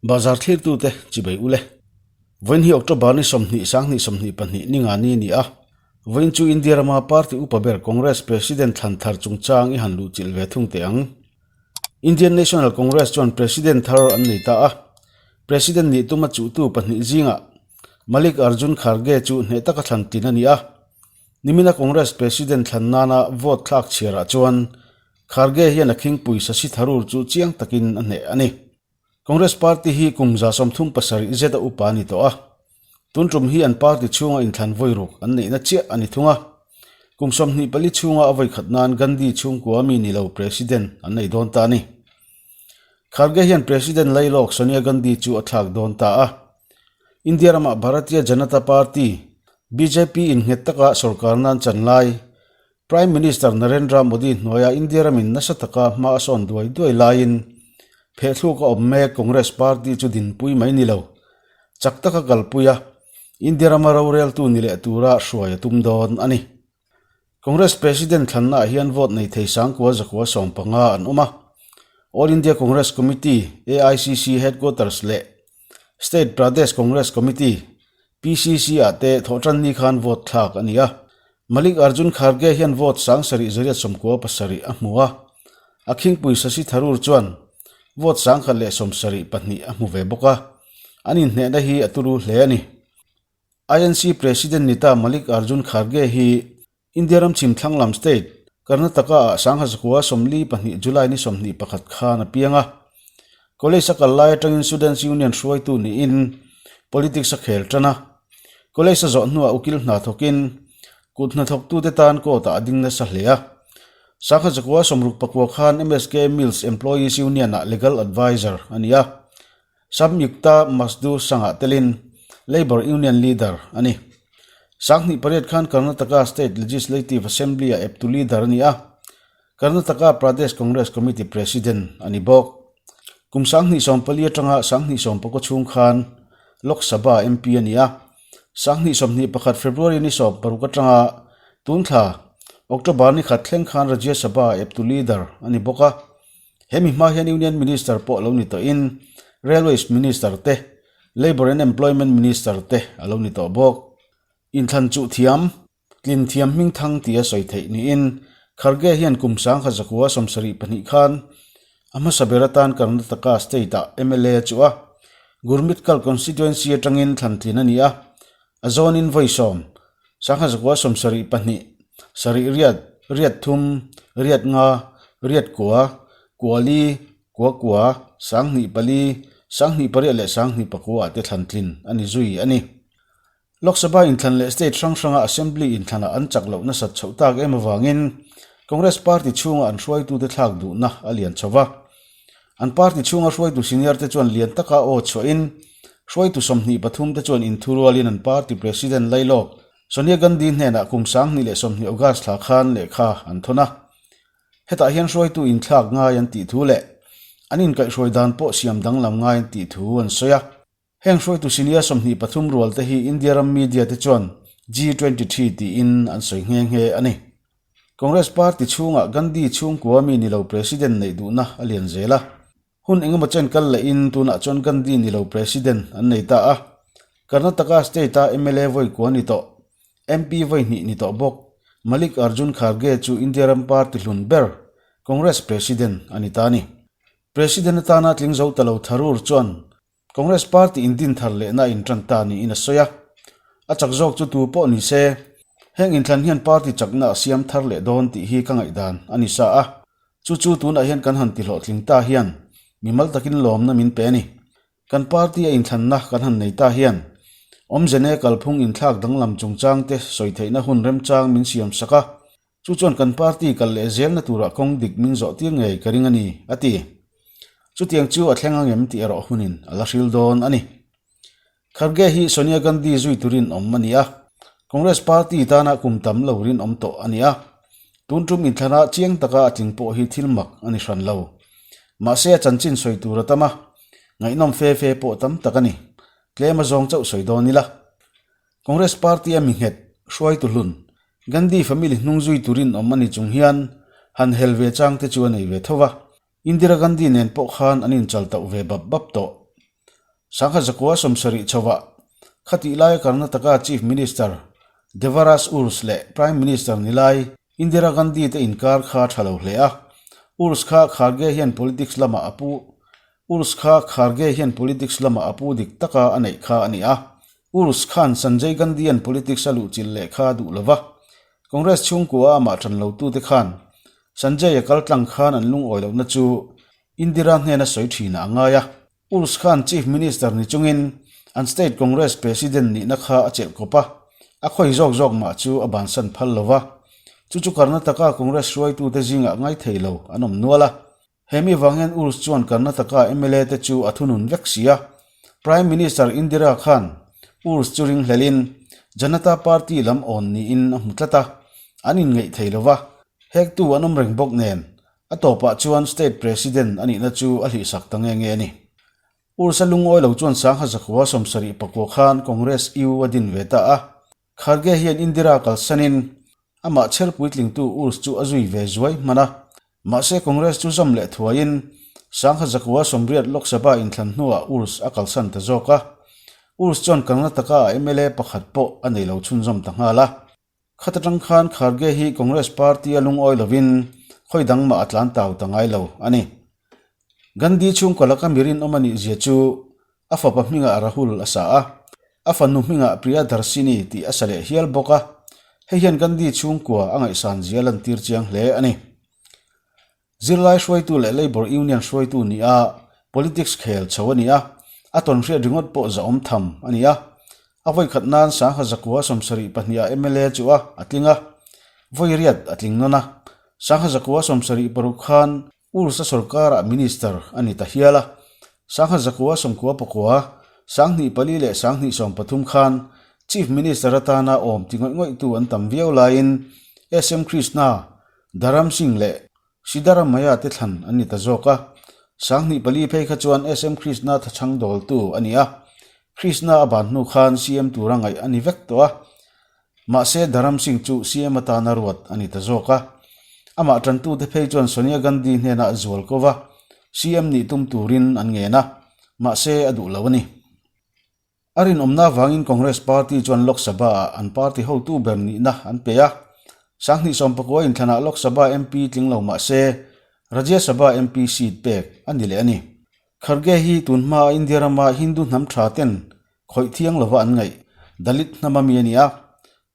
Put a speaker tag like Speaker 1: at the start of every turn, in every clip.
Speaker 1: Bazar thlirtute chibei ule. Vawiin hi October ni 20 sanghnih 22 ni nga ni a ni a. Vawiin chu India rama party upa ber Congress President thlan thar chungchang i han luhchilh ve thung teh ang. Indian National Congress chuan President thar an nei ta a. President nih tuma chuhtu pahnih zingah Malik Arjun Kharge chu hneh taka thlan tlin a ni a. Nimina Congress President thlan nana vote thlak chhiarah chuan Kharge hian a khingpui Shashi Tharoor chu chiang takin a hneh a ni. Congress Party hi kum 37 zet a upa a ni tawh a, tun tum hi an party chhunga inthlan vawi ruk an neihna chiah a ni thung a. Kum 24 chhunga a vawi khat nan Gandhi chhungkua mi ni lo President an nei dawn ta a ni. Kharge hian President lailawk Sonia Gandhi chu a thlak dawn ta a. India ramah Bharatiya Janata Party, bjp, in nghet taka sorkar nan chan lai Prime Minister Narendra Modi hnuaia India ramin nasa taka hma a sawn duai duai laiin phehthluk a awm mek Congress party chu dinpui mai ni lo, chak taka kalpui a, India rama roreltu ni leh tura hruai a tum dawn a ni. Congress President thlannaah hian vote nei thei sangkua zakua 15 an awm a, All India Congress Committee, AICC, Headquarters leh State Pradesh Congress Committee, PCC, ah te thawhtan ni khan vote thlak a ni a. Malik Arjun Kharge hian vote 7897 a hmu a, a khingpui Shashi Tharoor chuan vote 1072 a hmu ve bawk a, an inhnehna hi a turu hle a ni. INC President nita Malik Arjun Kharge hi India ram chhim thlang lam state, Karnataka ah 1942 July ni 21 khan a piang a. College a kal lai atangin Students Union hruaitu niin politics a khel tan a. College a zawh hnuah ukil hna thawkin kut hnathawktute tan court ah a ding nasa hle a. 1969 khan MSK Mills Employees Union ah legal advisor a ni a. Samyukta Mazdoor Sangh-ah telin Labour Union leader a ni. 2008 khan Karnataka State Legislative Assembly-ah eptu leader a ni a, Karnataka Pradesh Congress Committee President a ni bawk. Kum 2014 atanga 2019 chhung khan Lok Sabha MP a ni a, 2021 February ni 16 atanga tun thla October ni khat thleng khan Rajya Sabha eptu leader a ni bawk a. Hemi hma hian Union Minister pawh lo ni tawhin Railways Minister te, Labour and Employment Minister te a lo ni tawh bawk. Inthlan chuh thiam, tlin thiam hming thang tia sawi theih niin Kharge hian kum 1972 khan a hmasa ber atan Karnataka state-ah mla a chuh a, Gurmitkal constituency atangin thlan tlin a ni a, a zawnin vawi sawm, 1972, sarih riat, riat thum, riat nga, riat kua, kuali, kua kua, 2004, 2008 leh 2009 ah te thlan tlin a ni zui a ni. Lok Sabha inthlan leh state hrang hranga assembly inthlanah an chak loh nasat chhoh tak em avangin Congress party chhunga an hruaitute thlak duhna a lian chho va. An party chhunga hruaitu senior te chuan lian taka aw chhuahin hruaitu 23 te chuan inthurualin an party president lailawk Sonia Gandhi hnenah kum 2020 August thla khan lehkha an thawn a. Hetah hian hruaitu inthlak ngai an tih thu leh an inkaihhruai dan pawh siam danglam ngai an tih thu an sawi a. Heng hruaitu senior 23 rual te hi India ram media te chuan G23 tiin an sawi nghe nghe a ni. Congress party chhungah Gandhi chhungkua mi ni lo president neih duhna a lian zel a. Hun engemaw chen kal lehin tunah chuan Gandhi ni lo president an nei ta a. Karnataka state-a mla vawi kua ni tawh, MP vawi hnih ni tawh bawk Malik Arjun Kharge chu India ram party hlun ber Congress president a ni ta a ni. President atana tling zo ta lo Tharoor chuan Congress party indin thar lehna a intan ta niin a sawi a. A chak zawk chu tu pawh ni se, heng inthlan hian party chakna a siam thar leh dawn tih hi ka ngaihdan a ni sa a. Chu chu tunah hian kan han tihlawhtling ta hian mimal takin lawmna min pe a ni. Kan party a inthlanna kan han nei ta hian awmzene kalphung inthlak danglam chungchang te sawi theihna hun remchang min siam sak a. Chu chuan kan party kal leh zelna turah kawng dik min zawh tir ngei ka ring a ni, a ti. Chutiang chu a thleng angem tih erawh hunin a la hril dawn a ni. Kharge hi Sonia Gandhi zui turin awm a ni a, Congress party tana kum tam lo rinawm tawh a ni a. Tun tum inthlana chiang taka a tling pawh hi thil mak a ni hran lo. Mahse a chanchin sawi tur a tam a, ngaihnawm fe fe pawh tam tak a ni. Tlem a zawng chauh sawi dawn ila. Congress party a mi nghet, hruaitu hlun, Gandhi family hnung zui turin awm a ni chung hian han hel ve chang te chu a nei ve tho va. Indira Gandhi nen pawh khan an inchal tauh ve bap bap tawh. Sangha zakua 70 chhovah khatih laia Karnataka Chief Minister Devaraj Urs leh Prime Minister ni lai Indira Gandhi te inkar kha tha lo hle a. Urs kha Kharge hian politics lamah a pu Urs kha Kharge hian politics lamah a pu dik taka a neih kha a ni a. Urs khan Sanjay Gandhi-a'n politics a luhchilh leh kha duh lo va. Congress chhungkua amah ṭan lotute khan Sanjay-a kal tlang khan an lungawi lohna chu Indira hnena sawi ṭhinah a ngai a. Urs khan Chief Minister ni chungin an State Congress President nihna kha a chelh kawp a, a khawi zawk zawk mah chu a bansan phal lo va. Chu chu Karnataka Congress hruaitute zingah ngaithei lo an awm nual a. He mi vang hian Urs chuan Karnataka mla te chu a thunun vek si a. Prime Minister Indira khan Urs chu ringhlelin Janata Party lam awn niin a hmu tlat a, an inngeih thei lo va. Hektu an awm reng bawk nen, a tawpah chuan State President a nihna chu a hlihsak ta nge nge a ni. Urs a lungawi lo chuan Sangha Zakhua 74 khan Congress U a din ve ta a. Kharge hian Indira kalsanin amah chher puitlingtu Urs chu a zui ve zuai hman a. Mahse Congress chu zawm leh thuaiin Sangha Zakua 80 Lok Sabha inthlan hnuah Urs a kalsan ta zawk a. Urs chuan Karnataka ah mla pakhat pawh a nei lo chhunzawm ta nghal a. Khat atang khan Kharge hi Congress party a lungawi lovin khawi dang mah a tlan tau ta ngai lo a ni. Gandhi chhungkaw laka mi rinawm a nih zia chu a fapa hmingah Rahul a sa a, a fanu hmingah Priyadarshini tih a sa leh hial bawk a, hei hian Gandhi chhungkua a ngaihsan zia lantir chiang hle a ni. Zirlai hruaitu leh Labour Union hruaitu ni a, politics khel chho a ni a, a tawnhriat ringawt pawh zahawm tham a ni a. A vawikhat nan Sangha Zakua 72 ah mla chu a a tling a, vawi riat a tling nawn a. Sangha Zakua 76 khan Ursa sorkarah Minister a ni ta hial a, Sangha Zakua 99, 24 leh 2013 khan Chief Minister atana awm ti ngawih ngawihtu an tam viau laiin SM Krishna, Dharam Singh leh Siddaramaiah te thlan an ni ta zawk a. 2004 phei kha chuan SM Krishna thachhang dawltu a ni a, Krishna a ban hnu khan CM tura ngaih a ni vek tawh a. Mahse, Dharam Singh chu CM atana ruat a ni ta zawk a. Amah tantute phei chuan Sonia Gandhi hnenah zual ko va, CM nih tum turin an ngen a, mahse a duh lo a ni. A rinawmna avangin Congress Party chuan Lok Sabha-ah an party hotu ber nihna an pe a. 2019 inthlanah Lok Sabha MP tling lo mah se, Rajya Sabha MP seat pek a ni leh a ni. Kharge hi tun hmaa India rama Hindu hnam tha ten khawih thiang lova an ngaih Dalit hnama mi a ni a.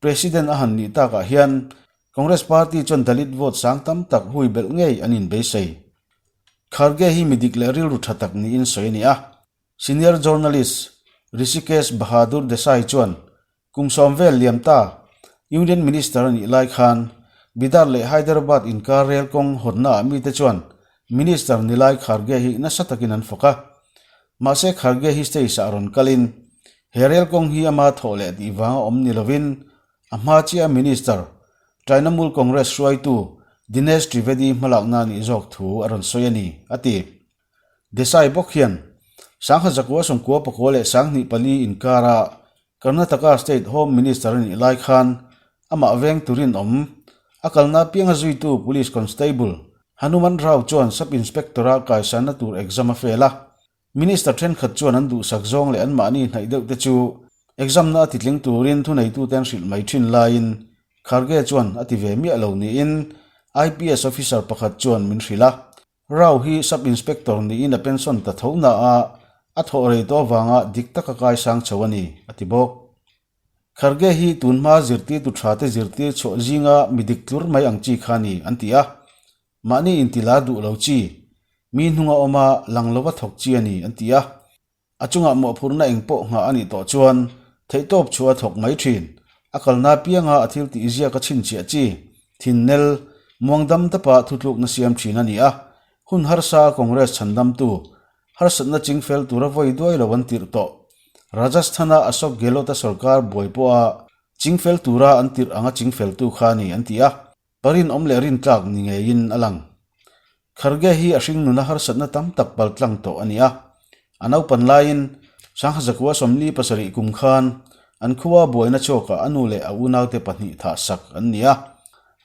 Speaker 1: President a han nih takah hian Congress Party chuan Dalit vote sang tam tak hui belh ngei an inbeisei. Kharge hi mi dik leh rilru tha tak niin sawi a ni a. Senior journalist Rishikesh Bahadur Desai chuan Kum sawm vel liam ta, Union Minister a nih lai khan Bidar leh Hyderabad inkar rel kawng hawnnaah mite chuan Minister ni lai Kharge hi nasa takin an fak a. Mahse Kharge hi stage-ah rawn kalin he rel kawng hi ama thawh leh tih vanga awm ni lovin a hma chiah Minister, Trinamool Congress hruaitu Dinesh Trivedi hmalakna a nih zawk thu a rawn sawi a ni, a ti. Desai bawk hian Sangha Zakua 99 leh 24 inkara Karnataka State Home Minister a nih lai khan amah veng turin awm. A kalna apianga zuitu Police Constable Hanuman Rao chuan Sub Inspector-a kaisanna tur exam a fail a. Minister thenkhat chuan an duhsak zawng leh anmahni hnaih deuh te chu exam-na a titling turin thuneitute an hrilh mai thin laiin Kharge chuan a ti ve miah lo niin IPS officer pakhat chuan min hrilh a. Rao hi Sub Inspector niin a pension ta tho na a, a thawh rei tawh avanga dik taka kaisang chho a ni, a ti bawk. Kharge hi tun hma zirtirtu tha te zirtir chhuah zinga mi dik tlur mai ang chi kha a ni, an ti a. Mahni intilar duh lo chi, mi hnunga awma lang lova thawk chi a ni, an ti a. A chungah mawhphurhna eng pawh nghah a nih tawh chuan theihtawp chhuah a thawk mai thin. A kalna apianga a thil tih ziak a chhinchhiah chi, thinnel, muangdam tapa thutlukna siam thin a ni a. Hun harsa a Congress chhandamtu, harsatna chingfel tura vawi duai lo an tirh tawh. Rajasthan-a Ashok Gehlot-a sorkar buai pawha chingfel tura an tirh anga chingfeltu kha a ni an ti a. Pa rinawm leh rintlak ni ngeiin a lang. Kharge hi a hringnuna harsatna tam tak paltlang tawh a ni a. A naupan laiin Sangha Zakua 47 kum khan an khua buaina chhuakah a nu leh a unaute pahnih thah sak an ni a.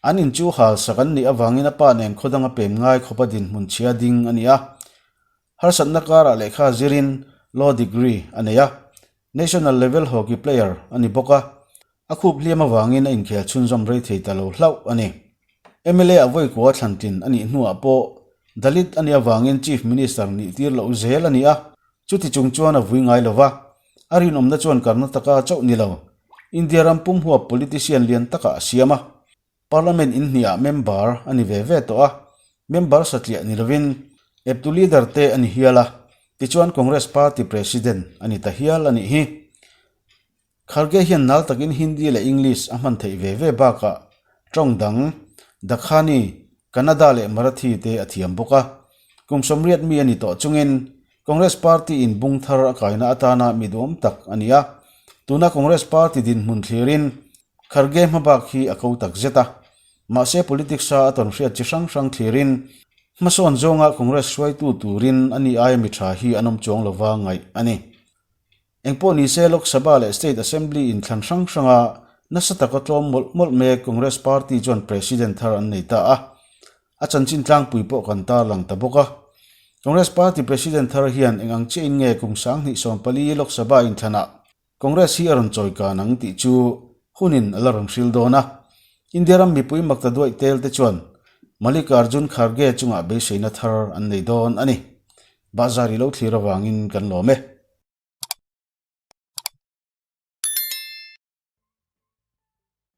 Speaker 1: An in chu hal sak an nih avangin a pa nen khaw danga pem ngai khawpa dinhmun chhia ding a ni a. Harsatna karah lehkha zirin Law degree a nei a, National level hockey player a ni bawk a, a khup hliam avangin a inkhel chhunzawm rei thei ta lo hlauh a ni. Mla a vawikua thlantlin a nih hnuah pawh Dalit a nih avangin Chief Minister nih tir loh zel a ni a, chuti chung chuan a vui ngai lo va, a rinawmna chuan Karnataka chauh ni lo, India ram pum huap politician lian takah a siam a. Parliament inhniah member a ni ve ve tawh a, member satliah ni lovin eptu leader te a ni hial a, tichuan Congress party president a ni ta hial a nih hi. Kharge hian nal takin Hindi leh English a hman theih ve ve bakah tawng dang, Dakhani, Kannada leh Marathi te a thiam bawk a. Kum 80 mi a ni tawh chungin Congress party in bung thar a kaina atana mi duhawm tak a ni a, tuna Congress party dinhmun thlirin Kharge hmabak hi a ko tak zet a, mahse politics a a tawn hriat chi hrang hrang thlirin hmasawn zawnga Congress hruaitu turin a ni aia mi tha hi an awm chuang lova ngaih a ni. Engpawh nise Lok Sabha leh State Assembly inthlan hrang hranga nasa taka tlawm mawlh mawlh mek Congress party chuan President thar an nei ta a, a chanchin tlangpui pawh kan tarlang ta bawk a. Congress party President thar hian eng ang chiahin nge kum 2014 Lok Sabha inthlanah Congress hi a rawn chawi kan ang tih chu hunin a la rawn hril dawn a. India ram mipui makta duaih tel te chuan Mallikarjun Kharge chungah beiseina thar an nei dawn a ni. Bahzar i lo thlir avangin kan lawm e.